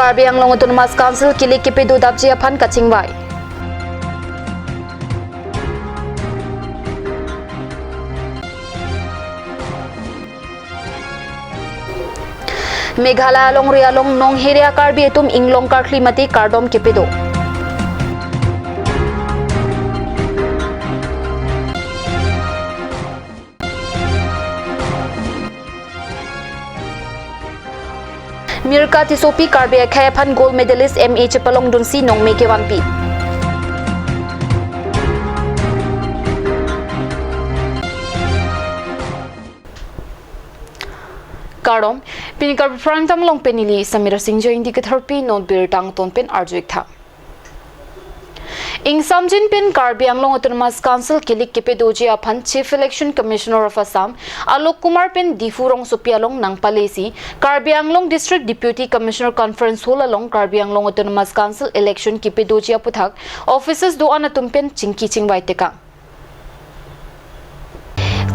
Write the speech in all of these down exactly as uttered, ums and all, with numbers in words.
Karbi Anglong Autonomous Council kilik kepadodapji aphan kachingvai. Meghalaya alongri along Nonghere a-Karbi atum inglong karkli mate kardom kepado. Mirka Tissopi Karbi akhei aphan gold medalist M A chepalongdunsi nongme kevanpi. Kardom, pini Karbi Prime Time along pen neli Samira Singh Jain di ketharpi non birta angton pen arju-ik tha. Ingsamjin pen Karbi Anglong Autonomous Council kilik kepadoji aphan Chief Election Commissioner of Assam, Alok Kumar pen Diphu rongsopi along nangpalesi, Karbi Anglong District Deputy Commissioner Conference Hall along Karbi Anglong Autonomous Council election kepadoji aputhak offices do-an atum pen chingki chingvai tekang.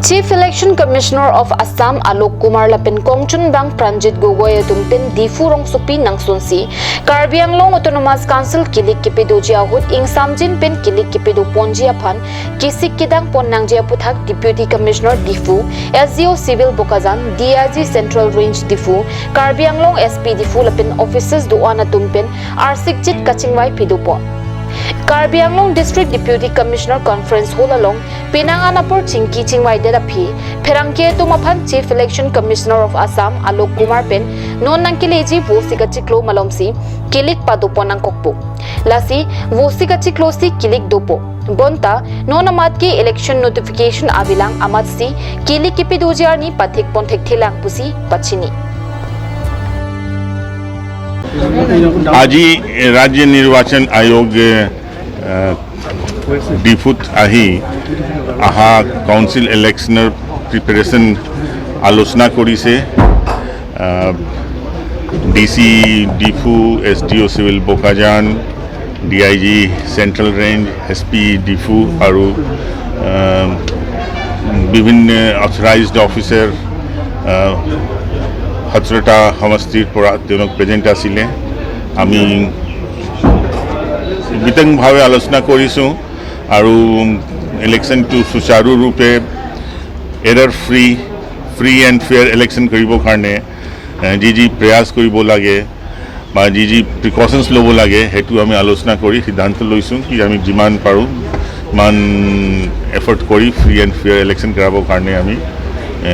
Chief Election Commissioner of Assam Alok Kumar lapen kongchunbang Pranjit Gogoi atum pen Diphu rongsopi nangsunsi, Karbi Anglong Autonomous Council kilik kepadoji ahut ingsamjin pen kilik kepadoponji aphan kesik kedang pon nangji aputhak Deputy Commissioner Diphu, S D O Civil Bokajan, D I G Central Range Diphu, Karbi Anglong S P Diphu lapen offices do-an atum pen arsikjit kachingvai padopon. Karbi Anglong District Deputy Commissioner Conference Hall along penang an apor chingki chingvaidet aphi, pherangke atum aphan Chief Election Commissioner of Assam Alok Kumar pen non nangkeleji vosik achiklo malomsi kilik padopon nangkokpo. Lasi vosik achiklosi kilik dopo. Bonta non amat ke election notification avelang amatsi kilik kepadoji arni pathikpon thekthelang pusi pachini. আজি ৰাজ্য নিৰ্বাচন আয়োগে, আহ, ডিফুত আহি অহা কাউন্সিল ইলেকশ্যনৰ প্ৰিপেৰেশ্যন আলোচনা কৰিছে। Ah, D C Diphu, S D O' civil Bokajan, D I G central range, S P Diphu আৰু, আহ, বিভিন্ন অথৰাইজড অফিচাৰ, আহ, সোতৰটা সমষ্টিৰ পৰা তেওঁলোক প্ৰেজেণ্ট আছিলে। আমি বিতংভাৱে আলোচনা কৰিছোঁ আৰু ইলেকশ্যনটো সুচাৰুৰূপে এৰাৰ free, free and fair election কৰিবৰ কাৰণে, এ, যি যি প্ৰয়াস কৰিব লাগে বা যি যি প্ৰিকশ্যনছ ল'ব লাগে, সেইটো আমি আলোচনা কৰি সিদ্ধান্ত লৈছোঁ কি আমি যিমান পাৰোঁ, সিমান এফৰ্ট কৰি ফ্ৰী এণ্ড ফেয়াৰ ইলেকশ্যন কৰাবৰ কাৰণে আমি, এ,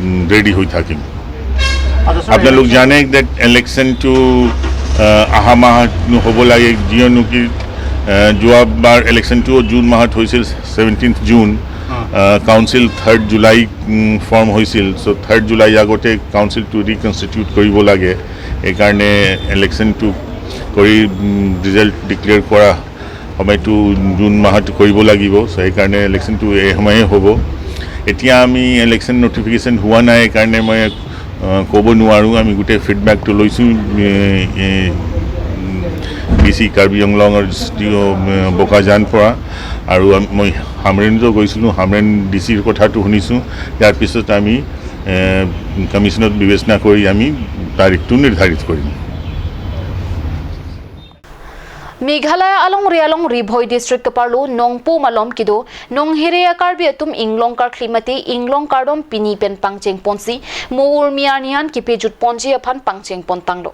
উম, ৰেডি হৈ থাকিম। আপোনালোক জানে ডেট ইলেকশ্যনটো, আহ, অহা মাহত হ'ব লাগে, যিয়নো কি, আহ, যোৱাবাৰ ইলেকশ্যনটো জুন মাহত হৈছিল, ছেভেণ্টিন্থ জুন। আহ, কাউন্সিল থাৰ্ড জুলাই, উম, ফৰ্ম হৈছিল। চ' থাৰ্ড জুলাই আগতে কাউন্সিলটো ৰিকনষ্টিটিউট কৰিব লাগে। সেইকাৰণে ইলেকশ্যনটো কৰি, উম, ৰিজাল্ট ডিক্লেয়াৰ কৰা সময়টো জুন মাহত কৰিব লাগিব। চ' সেইকাৰণে ইলেকশ্যনটো এই সময়ে হ'ব। এতিয়া আমি ইলেকশ্যন নটিফিকেশ্যন হোৱা নাই, সেইকাৰণে মই, আহ, ক'ব নোৱাৰোঁ। আমি গোটেই ফিডবেকটো লৈছোঁ, এ, এ, উম, ডি চি কাৰ্বি আংলং আৰু ডি চি, উম, বোকাজান পৰা। আৰু আম-, মই হামৰেণতো গৈছিলোঁ, হামৰেণ ডি চিৰ কথাটো শুনিছোঁ। ইয়াৰ পিছত আমি, এ, কমিশ্যনত বিবেচনা কৰি আমি তাৰিখটো নিৰ্ধাৰিত কৰিম। Meghalaya alongri along Ri Bhoi District keparlo Nongpo malom kedo Nonghere a-Karbi atum inglong karkli mate inglong kardom pini pen pangchengponsi, Mo Urmi arni an kepajutponji aphan pangchengpon tanglo.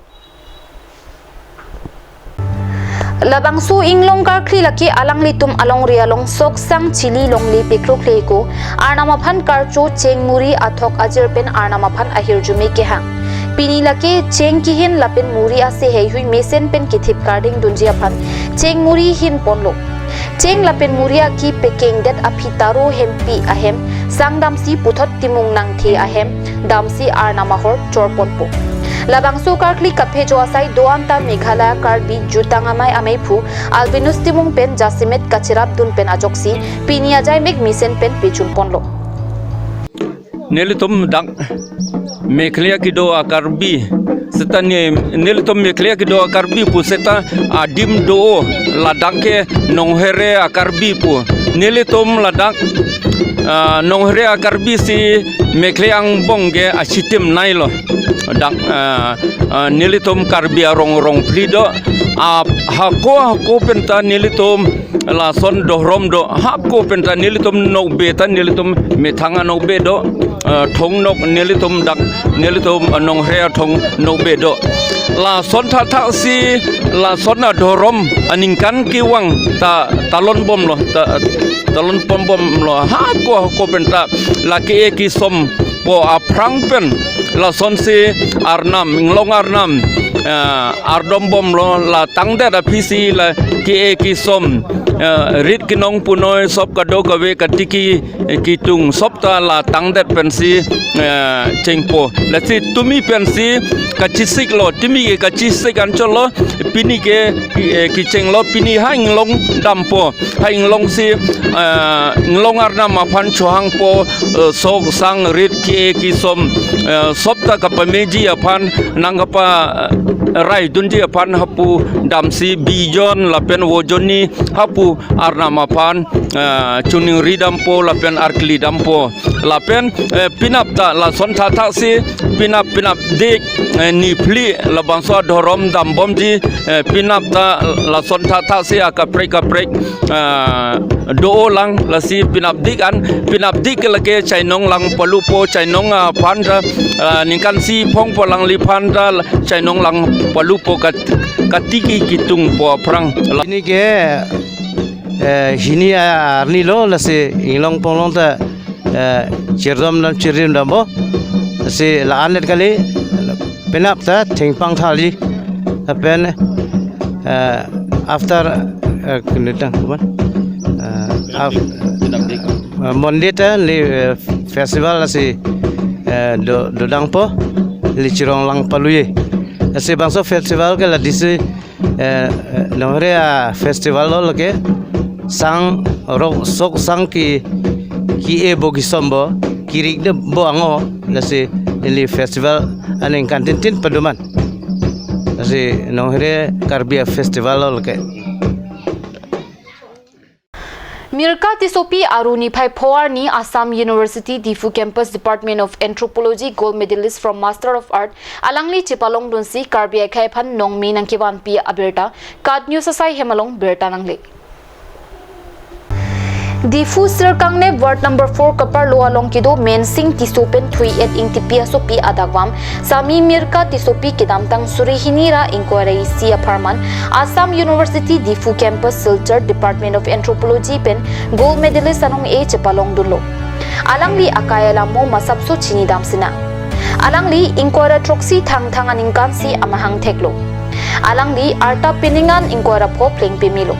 Labangso inglong karkli lake alanglitum alongri along Soksang Chili longle pekrokle ko, Arnam aphan karcho cheng muri athok ajir pen Arnam aphan ahirjume kehang. Pini lake cheng kihin lapen muri ase heihui mesen pen kethip karding dunji aphan cheng muri hinponlo. Cheng lapen muri aki pekengdet aphi Taro Hempi ahem sangdamsi puthot Timung Nangthe ahem damsi Arnam ahor chorponpo. Labangso karkli kaphejo asai do-an ta Meghalaya Karbi Jutang Amei ameiphu Albinus Timung pen jasemet kachirapdun pen ajoksi pini ajaimek mesen pen pejunponlo. Nelitum dak Meghalaya kedo a-Karbi, seta ne, nelitum Meghalaya kedo a-Karbi pu seta adim do ladak ke Nonghere a-Karbi pu nelitum ladak, ah, Nonghere a-Karbi si mekhle angbong ke achitim nei lo. Dak, ah, ah, nelitum Karbi arong rongphli do, ah, hako hako penta nelitum lason dhorom do, hako penta nelitum nokbe ta nelitum methang anokbe do, ah, thong nok nelitum dak, nelitum, ah, Nonghere athong nokbe do. Lason thakthak si, lason adhorom aningkan kevang ta talon bomlo, ta, talon pon bomlo, hako hako penta lake e kisom po aphrang pen lasonsi arnam, inglong arnam, ah, ardom bomlo, la tangdet aphi si lake e kisom, ah, rit kenong punoi sop kadokave katiki, eh, kitung sop ta la tangdet pensi, eh, chengpo. Lasi tumi pensi kachisik lo, tumi ke kachisik anchot lo, pini ke, eh, kicheng lo, pini ha inglong dampo. Ha inglong si, eh, inglong arnam aphan chohangpo, eh, sok sang rit ke kisom, eh, sop ta kapameji aphan, nang kapa, eh, rai dunji aphan hapu damsi bijon lapen wojoni hapu arnam aphan, eh, choningri dampo lapen arkli dampo. Lapen, eh, penap ta lason thakthak si, penap, penap dik, eh, niphli labangso adhorom dambomji, eh, penap ta lason thakthak si akaprek kaprek, eh, do-o lang, lasi penap dik an, penap dik ke lake chainong lang palupo, chainong aphan ta, eh, ningkan si phong po alangliphan ta chainong lang palupo kat-, katiki kitung po aphrang. La- Ini ke, eh, hini arni lo, lasi inglong ponglong ta, eh, chirdom dam chirdim dampo. Lasi la-an det kali, penap ta thengpang thali. Lapen, eh, after, eh, kenitang kuman, eh, af-, eh, Monday ta neli, eh, festival lasi, eh, do, dodangpo, neli chirong lang palu-e. Lasi bangso festival ke la disi, eh, eh, Nonghere a-festival lo lake sang rok sok sang ke, ke-e bo kisom bo, kirik de bo ango, lasi neli festival aningkan tintin padoman. Lasi Nonghere Karbi a-festival lo lake. Mirka Tissopi aru niphai pho arni Assam University Diphu Campus Department of Anthropology gold medalist from Master of Art alangli chepalongdunsi Karbi akhei aphan nongmi nangkevanpi abirta KAT News asai hem along birta nangle. Diphu Sirkangnep ward number four Kaparlo along kedo Mensing Tisso pen Thui-et Ingtipi asopi adakvam Sami Mirka Tissopi kedamtang suri hini ra ingkoi ra isi apharman Assam University Diphu Campus Silchar Department of Anthropology pen gold medalist anong-e chepalongdunlo. Alangli akai alamo masapso chinidam sinang. Alangli ingkoi ra throksi Thangthang aningkan si amahang theklo. Alangli arta pining an ingkoi ra pho pleng pemelo.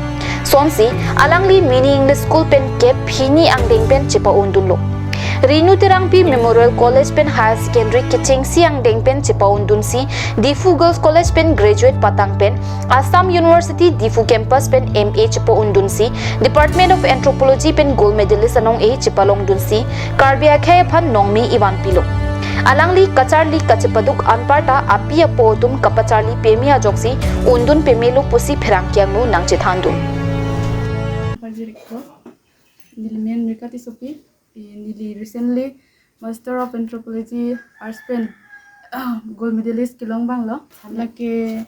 Sonsi, alangli Mini English School pen kep hini angdeng pen chepa-undunlo. Renu Terangpi Memorial College pen Higher Secondary kechengsi angdeng pen chepa-undunsi, Diphu Girls College pen graduate patang pen, Assam University Diphu Campus pen M A chepa-undunsi, Department of Anthropology pen gold medalist anong-e chepalongdunsi, Karbi akhei aphan nongmi ivanpilo. Alangli kacharli kachepaduk anparta api apo atum kapacharli peme ajoksi undun pemelo pusi pherangke angno nangchethandun. Pajirikpo, neli men Mirka Tissopi, eh, neli recently Master of Anthropology Arts pen gold medalist kelong abanglo. Lake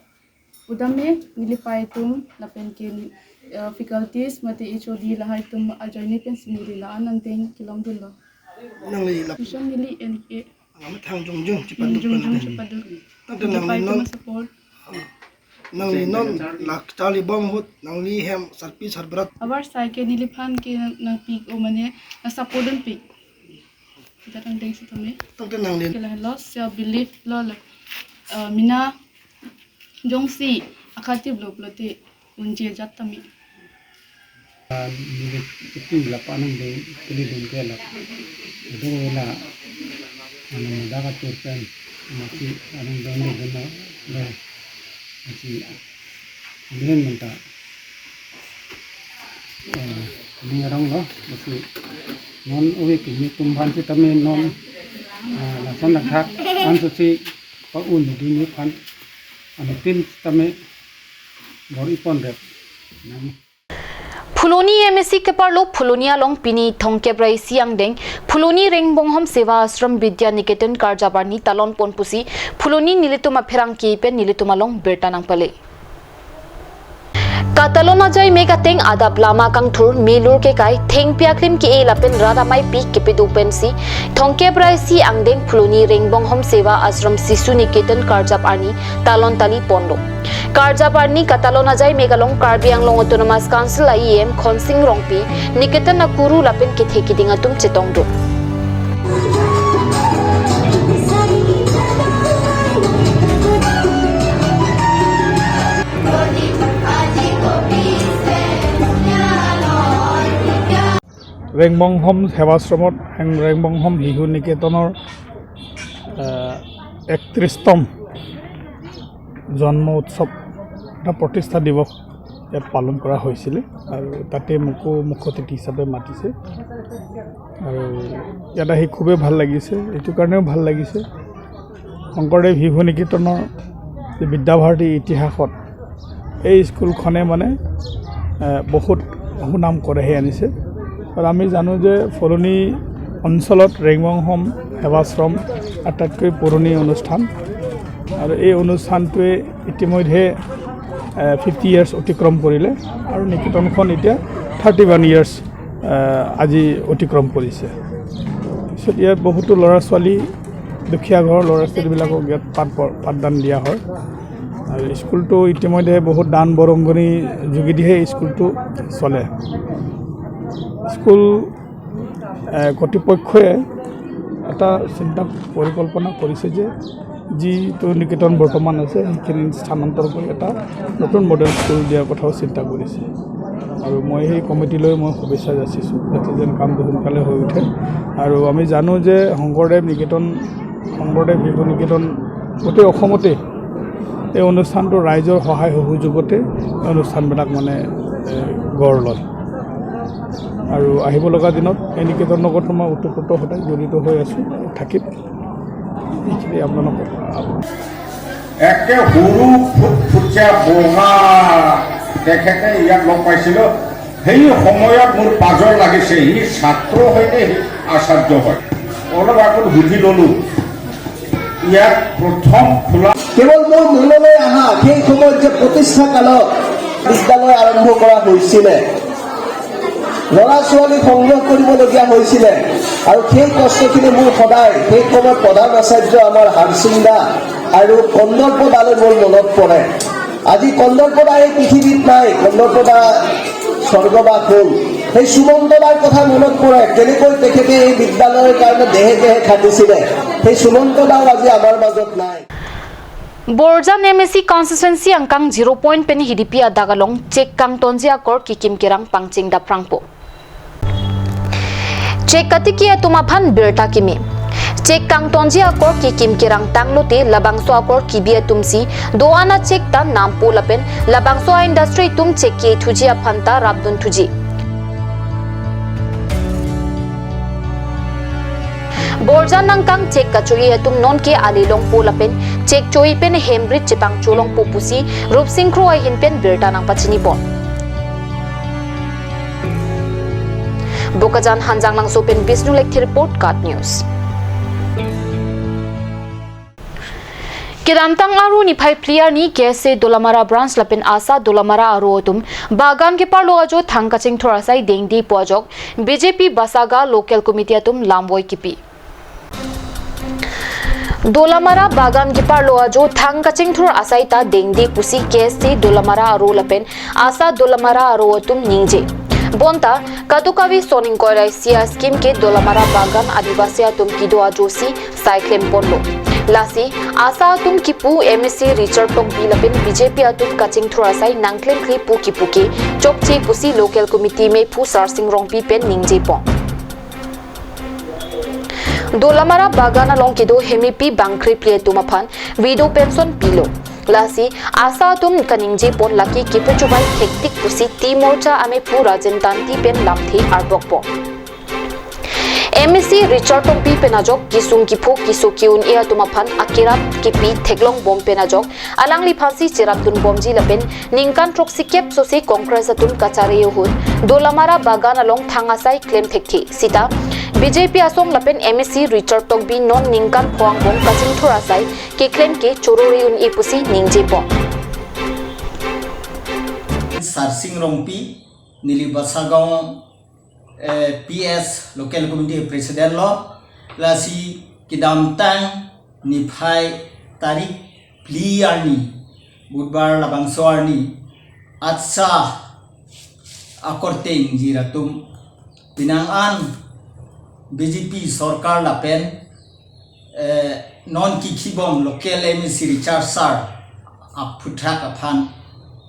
udam me neli pei atum lapen ke, eh, faculties mate H O D lahai atum ajoine pensi neli la-an angdeng kelongdunlo. Nangli la- Tuition neli en-e. Angam thang jongjong chepaduk jongjong pen chepaduk. Tangte neli nangli pei non atum support. Nangli non la charlibom ahut nangli hem sarpi sarbrat. Avarsai ke neliphan ke nang, nangpik o mane nang support dunpik. Kita tang deng sitame. Tangte nangli. Kailang lo self belief lo lo. Eh, mena jongsi akhatip lo pulote unche jat tame. Ah, neli kiti la panang deng, kili deng ke la. Dong la, anu, mada ka turpen, masi anang dong deng na, la, masi nen menta. Ah, ning arong lo, masi non ove kimi tumphan sitame non, ah, lason lathak, anso si pa-un di nephan, anu tin sitame, bor-i ponrep. Nang. Phuloni M A C keparlo Phuloni along pini thomkep ra isi angdeng Phuloni Rengbonghom Seva Ashram Vidya Niketan karjap arni talon pon pusi Phuloni nelitum apherangke pen nelitum along birta nangpale. Katalon ajai mek ateng adap lama kangthur, melur kekai, thengpi aklim ke-e lapen rat ameipi kepedo pensi thomkep ra isi angdeng Phuloni Rengbonghom Seva Ashram Sishu Niketan karjap arni talon tali ponlo. Karjap arni katalon ajai mek along Karbi Anglong Autonomous Council a E M Khonsing Rongpi, Niketan akuru lapen kethe kiding atum chetongdun. Rengbonghom Sevasramot, Reng-, Rengbonghom Sishu Niketanor, আহ, একত্ৰিশতম জন্ম উৎসৱ, এটা প্ৰতিষ্ঠা দিৱস ইয়াত পালন কৰা হৈছিলে আৰু তাতে মোকো মুখ্য অতিথি হিচাপে মাতিছে আৰু ইয়াত আহি খুবেই ভাল লাগিছে। এইটো কাৰণেও ভাল লাগিছে, শংকৰদেৱ শিশু নিকেতনৰ যে বিদ্যাভাৰতী ইতিহাসত এই স্কুলখনে মানে, এ, বহুত সুনাম কঢ়িয়াই আনিছে। আৰু আমি জানো যে ফলনি অঞ্চলত ৰেংবংহম সেৱাশ্ৰম আটাইতকৈ পুৰণি অনুষ্ঠান আৰু এই অনুষ্ঠানটোৱে ইতিমধ্যে, এ, ফিফটি ইয়াৰ্ছ অতিক্ৰম কৰিলে আৰু নিকেতনখন এতিয়া থাৰ্টি ওৱান ইয়াৰ্ছ, এ, আজি অতিক্ৰম কৰিছে। পিছত ইয়াত বহুতো ল'ৰা ছোৱালী, দুখীয়া ঘৰৰ ল'ৰা ছোৱালীবিলাকক ইয়াত পাঠ প-, পাঠদান দিয়া হয়। আৰু স্কুলটো ইতিমধ্যে বহুত দান বৰঙণি যোগেদিহে স্কুলটো চলে। স্কুল, এ, কৰ্তৃপক্ষই এটা চিন্তা পৰিকল্পনা কৰিছে যে যিটো নিকেতন বৰ্তমান আছে, সেইখিনি স্থানান্তৰ কৰি এটা নতুন মডেল স্কুল দিয়াৰ কথাও চিন্তা কৰিছে। আৰু মই সেই কমিটিলৈ মই শুভেচ্ছা যাচিছোঁ, যাতে যেন কামটো সোনকালে হৈ উঠে। আৰু আমি জানো যে শংকৰদেৱ নিকেতন, শংকৰদেৱ শিশু নিকেতন গোটেই অসমতে এই অনুষ্ঠানটো ৰাইজৰ সহায় সহযোগতে এই অনুষ্ঠানবিলাক মানে, এ, গঢ় লয়। আৰু আহিব লগা দিনত এই নিকেতনৰ লগত মই ওতঃপ্ৰোত সদায় জড়িত হৈ আছোঁ, থাকিম। এইখিনি আপোনালোকক একে সৰু ফুটফুটীয়া বগা তেখেতে ইয়াত লগ পাইছিলোঁ। সেই সময়ত মোৰ পাজৰ লাগিছে, সি ছাত্ৰ হয়নে সি আচাৰ্য হয়। অলপ আগত সুধি ললোঁ। ইয়াত প্ৰথম খোলা কেৱল মোৰ মনলৈ আহা সেই সময়ত যে প্ৰতিষ্ঠা কালত বিদ্যালয় আৰম্ভ কৰা হৈছিলে, ল'ৰা ছোৱালী সংগ্ৰহ কৰিবলগীয়া হৈছিলে আৰু সেই কষ্টখিনি মোৰ সদায় সেই সময়ত প্ৰধান আচাৰ্য আমাৰ হাৰসিং দা আৰু কন্দৰ্প দালৈ মোৰ মনত পৰে। আজি কন্দৰ্প দা এই পৃথিৱীত নাই, কন্দৰ্প দা স্বৰ্গবাস হ'ল। সেই সুমন্ত দাৰ কথা মনত পৰে, কেনেকৈ তেখেতে এই বিদ্যালয়ৰ কাৰণে দেহে দেহে খাটিছিলে। সেই সুমন্ত দাও আজি আমাৰ মাজত নাই। Borjan M A C constituency angkang zero point pen Hidipi adak along chek kangtonji akor kekim kerang pangcheng daprangpo. Chek katiki atum aphan birta kimi. Chek kangtonji akor kekim kerang tanglote labangso akor kebi atumsi do-an achek ta nampo lapen labangso a-industry atum chek kethuji aphan ta rapdun thuji. Borjan angkang chek kacho-i atum nonke ale longpo lapen chek cho-i pen hemrit chepangcholongpo pusi Rupsing Kro ahin pen birta nangpachinipon. Bokajan Hanjanglangso pen Bishnu Lekthe report, KAT News. Kedamtang Aru niphai phli arni K S A Dolamara branch lapen ASHA Dolamara aro atum bagan keparlo ajo thang kachingthur asai dengdepo ajok B J P Basaga local committee atum lamvoi kipi. Dolamara bagan keparlo ajo thang kachingthur asai ta dengde pusi K S A Dolamara aro lapen ASHA Dolamara aro atum ningje. Bonta, kadokave son ingkoi ra isi a-scheme ke Dolamara bagan adivasi atum kedo ajosi sai klemponlo. Lasi, ASHA atum kipu M A C Richard Tokbi lapen B J P atum kachingthur asai nangklemkle pu kipu ke chokche pusi local committee mephu Sarsing Rongpi pen ningjepon. Dolamara bagan along kedo hemepi bangkre phli atum aphan widow pension pilo. Lasi, ASHA atum kaningjepon lake kipu chubai hektik pusi T Morcha amephu Rajen Tanti pen lamthe arbokpo. M A C Richard Tokbi pen ajok kisung kipho kiso ki-un-e atum aphan akirap kipi theklong bom pen ajok alangliphansi cherapdun bomji lapen ningkan throksi kep sose Congress atum kachari ahut Dolamara Bagan along thang asai klem thekthe sita B J P asong lapen M A C Richard Tokbi non ningkan pho angbong kachingthur asai keklem ke chorore un-e pusi ningjepo. Sarsing Rongpi, neli Basagaon, eh, P S Local Committee President lo, lasi kedamtang niphai tarik phli arni, Budbar labangso arni, atsa akorte ingjir atum, penang an B J P sorkar lapen eh, non kikhibom local M A C Richard Sir aphuthak aphan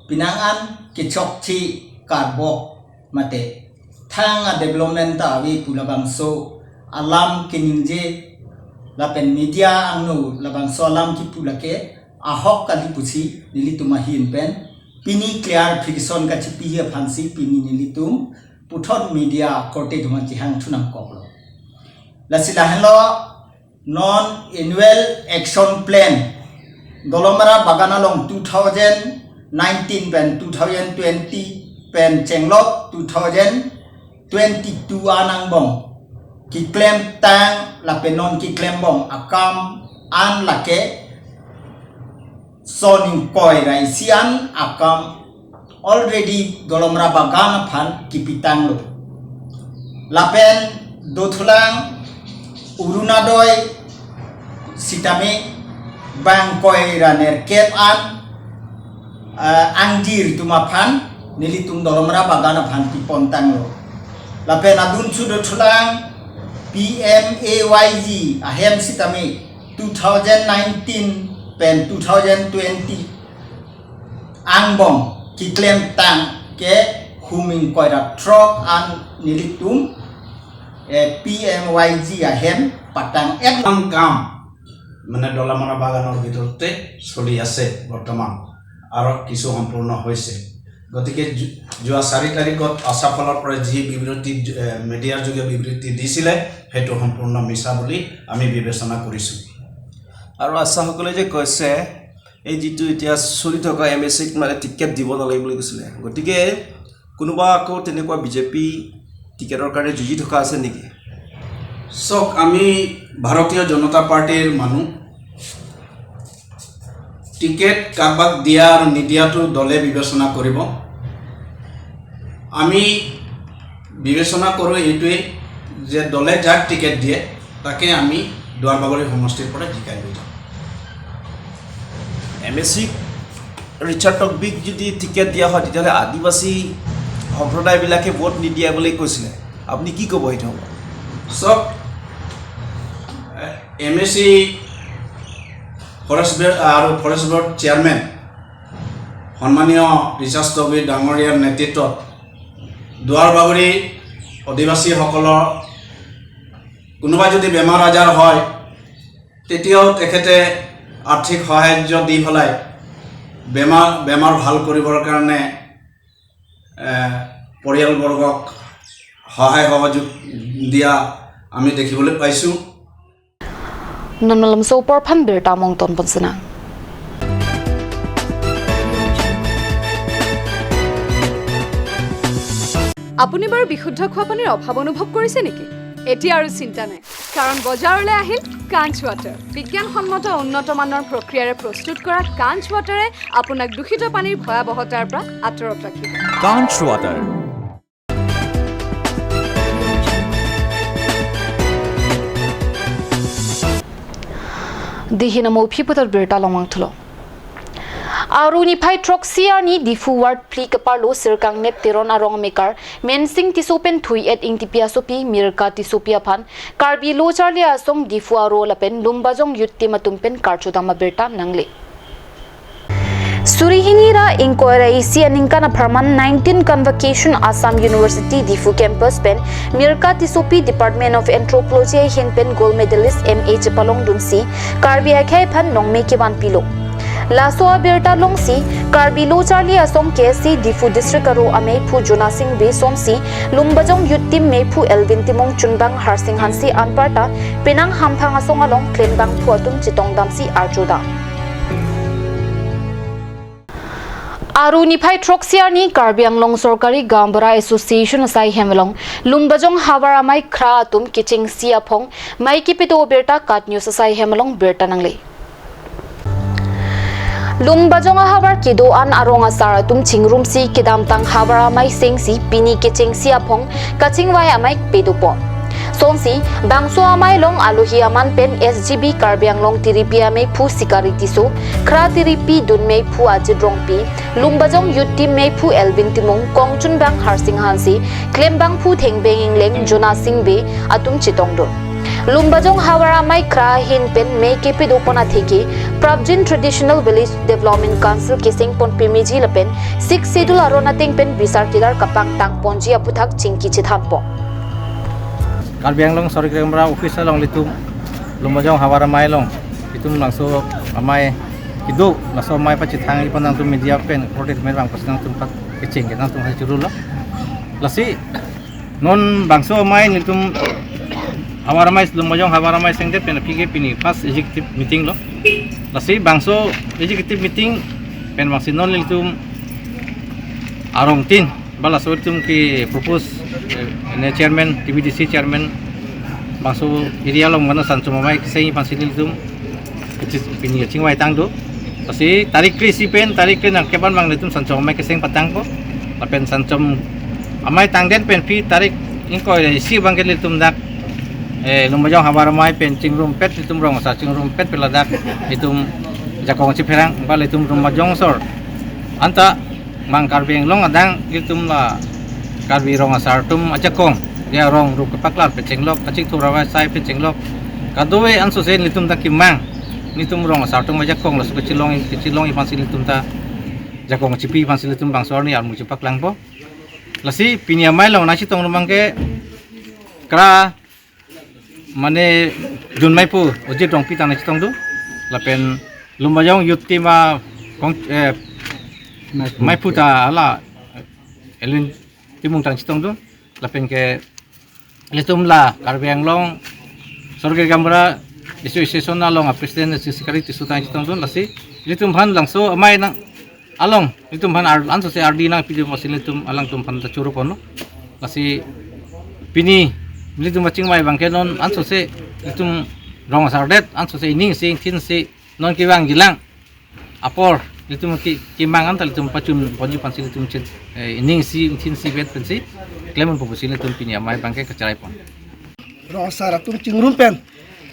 penang an kechokche karbok mate thang a-development ta ave pu labangso alam keningje lapen media angno labangso alam kipu lake ahok kali pusi nelitum ahin pen pini clarification kachipihi aphansi pini nelitum puthot media korte atum an kehang thu nangkoklo. Lasi lahenlo non annual action plan Dolamara Bagan along two thousand nineteen pen two thousand twenty pen chenglok two thousand twenty-two an angbong keklemtang lapen non keklembom akam an lake son ingkoi ra isi an akam already Dolamara Bagan aphan kipitanglo. Lapen dothulang Orunodoi sitame bang ingkoi ra nerkep an, eh, angjir atum aphan nelitum Dolamara Bagan aphan pipontanglo. Lapen adunsu dothulang P M A Y G ahem sitame two thousand nineteen pen two thousand twenty angbong keklemtang ke hum ingkoi ra throk an nelitum, eh, P M Y G ahem patang-et. Kam মানে ডলামাৰা বাগানৰ ভিতৰতে চলি আছে বৰ্তমান, আৰু কিছু সম্পূৰ্ণ হৈছে। গতিকে যো- যোৱা চাৰি তাৰিখত আছাফলৰ পৰা যি বিবৃতি, এ, মিডিয়াৰ যোগে বিবৃতি দিছিলে, সেইটো সম্পূৰ্ণ মিছা বুলি আমি বিবেচনা কৰিছোঁ। আৰু আছাসকলে যে কৈছে, এই যিটো এতিয়া চলি থকা এম এ চিক মানে টিকেট দিব নালাগে বুলি কৈছিলে, গতিকে কোনোবা আকৌ তেনেকুৱা বি জে পি টিকেটৰ কাৰণে যুঁজি থকা আছে নেকি? চাওক, আমি ভাৰতীয় জনতা পাৰ্টিৰ মানুহ। টিকেট কাৰোবাক দিয়া আৰু নিদিয়াটো দলে বিবেচনা কৰিব। আমি বিবেচনা কৰোঁ এইটোৱেই যে দলে যাক টিকেট দিয়ে, তাকে আমি দুৱাৰবাগৰি সমষ্টিৰ পৰা জিকাই লৈ যাম। এম এ চি ৰিচাৰ্ড টকবিক যদি টিকেট দিয়া হয়, তেতিয়াহ'লে আদিবাসী সম্প্ৰদায়বিলাকে ভোট নিদিয়ে বুলি কৈছিলে। আপুনি কি ক'ব সেইটো? চাওক, এম এ চি ফৰেষ্ট বে- আৰু ফৰেষ্ট বৰ্ড চেয়াৰমেন সন্মানীয় ৰিচাৰ্ড টকবি ডাঙৰীয়াৰ নেতৃত্বত দুৱাৰবাগৰি অধিবাসীসকলৰ কোনোবা যদি বেমাৰ আজাৰ হয়, তেতিয়াও তেখেতে আৰ্থিক সাহায্য দি পেলাই বেমাৰ বেমাৰ ভাল কৰিবৰ কাৰণে, এ, পৰিয়ালবৰ্গক সহায় সহযোগ দিয়া আমি দেখিবলৈ পাইছোঁ। Non malomso apor aphan birta mongton ponsina. আপুনি বাৰু বিশুদ্ধ খোৱা পানীৰ অভাৱ অনুভৱ কৰিছে নেকি? এতিয়া আৰু চিন্তা নাই, কাৰণ বজাৰলৈ আহিল কাঞ্চ ৱাটাৰ। বিজ্ঞানসন্মত উন্নত মানৰ প্ৰক্ৰিয়াৰে প্ৰস্তুত কৰা কাঞ্চ ৱাটাৰে আপোনাক দূষিত পানীৰ ভয়াৱহতাৰ পৰা আঁতৰত ৰাখিব। Kanch Water. Dihin amo phi putar birta longmang thulo. Aru niphai throksi arni Diphu Ward phli keparlo Sirkang Nep Teron arong amekar Mensing Tisso pen thui-et ingtipi asopi Mirka Tissopi aphan Karbi Lo Charli Asong Diphu aro lapen Lumbajong Youth Team atum pen karchodam abirta nangle. Suri hini ra ingkoi ra isi aningkan apharman nineteen convocation Assam University Diphu campus pen Mirka Tissopi Department of Anthropology ahin pen gold medalist M A chepalongdunsi Karbi akhei aphan nongme kevanpilo. Laso abirta alongsi Karbi Lo Charli Asong K S A Diphu District aro ameiphu Jona Sing Bey, sonsi Lumbajong Youth Team meiphu Elvin Timung, chunbang Harsing Hanse anparta penang hamphang asong along klembangphu atum chetongdamsi arjudam. Aru niphai throksi arni Karbi Anglong Sorkari Gaonbura Association asai hem along Lumbajong Havar Amei khra atum kechengsi aphong mei kepido abirta KAT News asai hem along birta nangle. Lumbajong ahavar kedo-an arong asar atum chingrumsi kedamtang havar amei sengsi pini kechengsi aphong kachingvai amei pedopon. Sonsi bangso amei along alohi aman pen S G B Karbi Anglong tiripi ameiphu Sikari Tisso, khra tiripi dun meiphu Ajit Rongpi, Lumbajong Youth Team meiphu Elvin Timung, kongchunbang Harsing Hanse, klembangphu Thengbeng Engleng, Jona Sing Bey atum chetongdun. Lumbajong havar amei khra ahin pen mei kepidopon atheke Prabjin Traditional Village Development Council kesengpon pameji lapen Sixth Schedule aron ateng pen bisar kedar kapangtangponji aputhak chingki chethanpon. Karbi Anglong Sorkari Gaonbura office along ilitum Lumbajong havar amei along ilitum laso amei kedo, laso amei pachethang ipan nangtum media pen korte men bang pas nangtum pat kecheng ke nangtum hai churu lo. Lasi non bangso amei nelitum havar amei, Lumbajong havar amei sengdet pen aphi ke pini first executive meeting lo. Lasi bangso executive meeting pen bangsi non nelitum arongtin ba laso ilitum ke propose, eh, ne chairman, T B D C chairman, bangso area along mane sanchom amei keseng aphansi nelitum pini kachingvai tangdun. Lasi tarik kre-isi pen tarik kre nangkep an bang nelitum sanchom amei keseng patangpo. Lapen sanchom amei tangdet pen aphi tarik ingkoi ra isi abang ke nelitum dak, eh, Lumbajong havar amei pen chingrumpet, nelitum rong asar chingrumpet pen ladak nelitum jakong chipherang ba nelitum Lumbajong asor anta mang Karbi Anglong adang nelitum la Karbi rong asar atum ajakong, dia rong rup kepaklar pen chenglok, kachingthur asai pen chenglok, kadokave ansose nelitum ta kemang, nelitum rong asar atum ajakong laso kachelong, kachelong aphansi nelitum ta jakong chipi aphansi nelitum bangso arni armu chepaklangpo. Lasi pini amei along nangchetongdun abang ke khra mane dun meiphu Ajit Rongpi ta nangchetongdun, lapen Lumbajong Youth Team akong, eh, meiphu ta hala Elvin Timung ta nangchetongdun, lapen ke ilitum la Karbi Anglong Sorkari Gaonbura Association along a president Sikari Tisso ta nangchetongdun. Lasi ilitum aphan laso amei nang along ilitum aphan ar ansose ardi nangpidun aphansi ilitum alangtum aphan ta churu ponlo. Lasi pini ilitum kachingvai abang ke non ansose ilitum rong asar det ansose ining isi ingthin isi non kevangjilang apor ilitum ke, kemang anta ilitum pachunponji aphansi ilitum chin, eh, ining isi ingthin isi vet pensi klemponpo pusi ilitum pini amei abang ke kacheraipon. Rong asar atum chingrum pen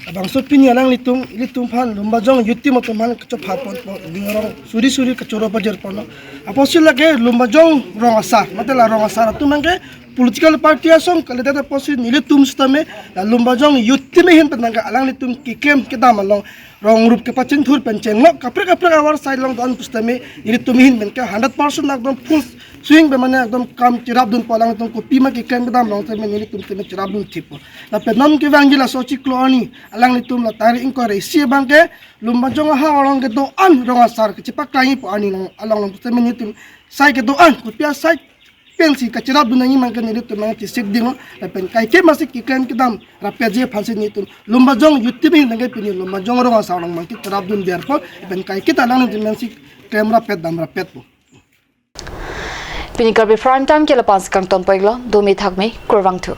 labangso pini alanglitum, ilitum aphan Lumbajong Youth Team atum aphan kachophaponpo, ning arong suri suri kachoro pajirponlo. Apotsi lake Lumbajong rong asar, mate la rong asar atum abang ke political party asong kalidet apotsi nelitum sitame la Lumbajong Youth Team ahin pen abang ke alanglitum keklem kedam along rong rup kepachingthur pen chenglok kaprek kaprek ahavar asai along do-an pusitame nelitum ahin pen ke hundred percent ekdom full swing pen mane ekdom kam cherapdunpo, alangtum kopima keklem kedam along tame nelitum tame cherapdun thippo. Lapen non kevangji laso chiklo arni alanglitum la tarik ingkoi ra isi abang ke Lumbajong ahavar along kedo-an rong asar kachepaklang-ipo arni along, along along tame nelitum sai kedo-an kopi asai pensi kacherapdun nangji abang ke nelitum abang ke chesik dinglo, lapen kaike masi keklem kedam rapetji aphansi nelitum Lumbajong Youth Team ahin abang ke pini Lumbajong rong asar along abang ke cherapdun derpo, lapen kaike ta alanglitum masi klem rapet dam rapetpo. Pini Karbi Prime Time ke lapu-ansi kangtonpo-iklo, dome thakme, kurvangthu.